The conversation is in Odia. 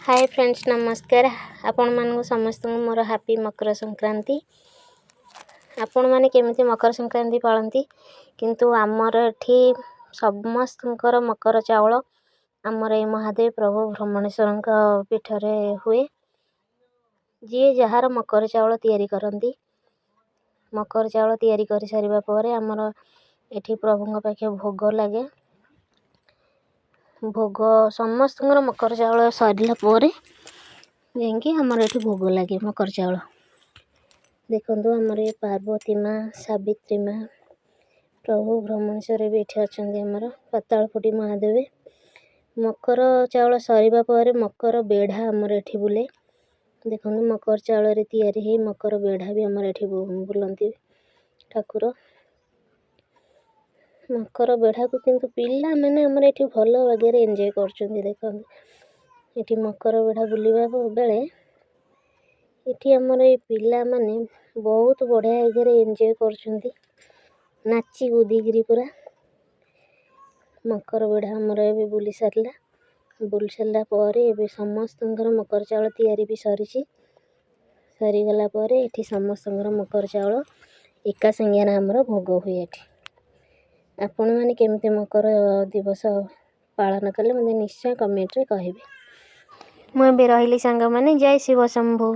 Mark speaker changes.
Speaker 1: ହାଏ ଫ୍ରେଣ୍ଡସ୍, ନମସ୍କାର। ଆପଣମାନଙ୍କୁ ସମସ୍ତଙ୍କୁ ମୋର ହାପି ମକର ସଂକ୍ରାନ୍ତି। ଆପଣମାନେ କେମିତି ମକର ସଂକ୍ରାନ୍ତି ପାଳନ୍ତି? କିନ୍ତୁ ଆମର ଏଠି ସମସ୍ତଙ୍କର ମକର ଚାଉଳ ଆମର ଏଇ ମହାଦେବ ପ୍ରଭୁ ଭ୍ରମଣେଶ୍ୱରଙ୍କ ପୀଠରେ ହୁଏ। ଯିଏ ଯାହାର ମକର ଚାଉଳ ତିଆରି କରନ୍ତି। ମକର ଚାଉଳ ତିଆରି କରିସାରିବା ପରେ ଆମର ଏଠି ପ୍ରଭୁଙ୍କ ପାଖେ ଭୋଗ ଲାଗେ। ଭୋଗ ସମସ୍ତଙ୍କର ମକର ଚାଉଳ ସରିଲା ପରେ ଯାଇକି ଆମର ଏଠି ଭୋଗ ଲାଗେ ମକର ଚାଉଳ। ଦେଖନ୍ତୁ, ଆମର ଏ ପାର୍ବତୀ ମା, ସାବିତ୍ରୀ ମା, ପ୍ରଭୁ ଭ୍ରମଣେଶ୍ୱର ବି ଏଠି ଅଛନ୍ତି, ଆମର ପାତାଳଫୁଟି ମହାଦେବ। ମକର ଚାଉଳ ସରିବା ପରେ ମକର ବେଢ଼ା ଆମର ଏଠି ବୁଲେ। ଦେଖନ୍ତୁ, ମକର ଚାଉଳରେ ତିଆରି ହେଇ ମକର ବେଢ଼ା ବି ଆମର ଏଠି ବୁଲନ୍ତି ଠାକୁର। ମକର ବେଢ଼ାକୁ କିନ୍ତୁ ପିଲାମାନେ ଆମର ଏଠି ଭଲ ବାଗରେ ଏନ୍ଜୟ କରୁଛନ୍ତି। ଦେଖନ୍ତୁ, ଏଠି ମକର ବେଢ଼ା ବୁଲିବା ବେଳେ ଏଠି ଆମର ଏଇ ପିଲାମାନେ ବହୁତ ବଢ଼ିଆ ବାଗରେ ଏନ୍ଜୟ କରୁଛନ୍ତି, ନାଚି କୁଦିକିରି ପୁରା। ମକର ବେଢ଼ା ଆମର ଏବେ ବୁଲି ସାରିଲା। ବୁଲି ସାରିଲା ପରେ ଏବେ ସମସ୍ତଙ୍କର ମକର ଚାଉଳ ତିଆରି ବି ସରିଛି। ସରିଗଲା ପରେ ଏଠି ସମସ୍ତଙ୍କର ମକର ଚାଉଳ ଏକା ସାଙ୍ଗରେ ଆମର ଭୋଗ ହୁଏ ଏଠି। ଆପଣମାନେ କେମିତି ମକର ଦିବସ ପାଳନ କଲେ, ମୋତେ ନିଶ୍ଚୟ କମେଣ୍ଟରେ କହିବେ। ମୁଁ ଏବେ ରହିଲି ସାଙ୍ଗମାନେ। ଜୟ ଶିବ ଶମ୍ଭୁ।